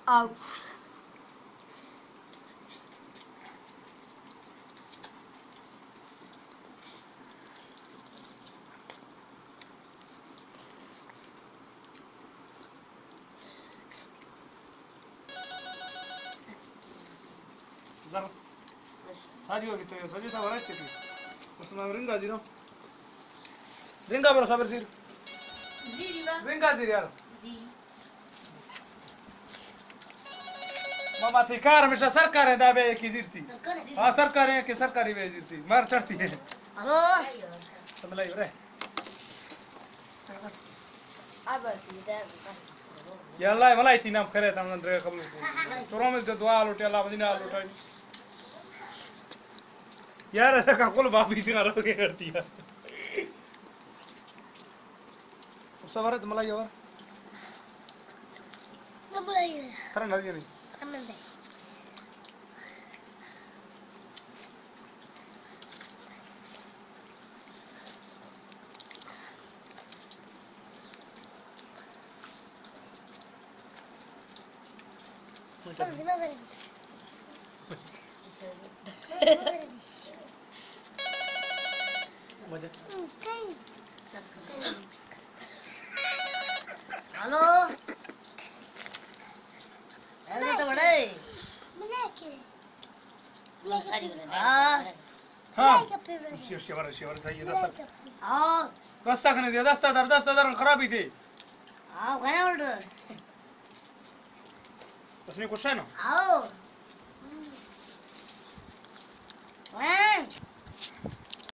آؤ۔ زر۔ ساجی وقت تو سجی تا ورا چکی۔ اس میں رنگا زیرو۔ رنگا برو صبر زیر۔ جی، جی، با۔ رنگا زیر یار۔ جی۔ ماما تئی کار ہمیشہ سرکار ہے، دا بے کی زیرتی۔ سرکار ہے۔ ہاں، سرکار ہے کہ سرکاری بے زیرتی۔ مار چڑھتی ہے۔ ہلو۔ سملائی برے۔ یا اللہ، ملائیتی نام کرے تم اندر قبول کو۔ تو رومز دے دعا لوٹے، اللہ مدینہ لوٹے۔ یار، ایسا کا کل باپی سے کرتی ہے۔ اس سے بارے تو ملائی اور۔ ترا نہ دیا نہیں۔ ہلو۔ ایسا تو بڑے۔ ہاں۔ ہاں۔ شیور، شیور، شیور، صحیح ہے، دستا۔ ہاں۔ دستا کنے دے، دستا در، دستا در خرابی تھی۔ ہاں، کھایا اٹھ۔ اس میں کچھ ہے نا؟ آؤ۔ ہاں۔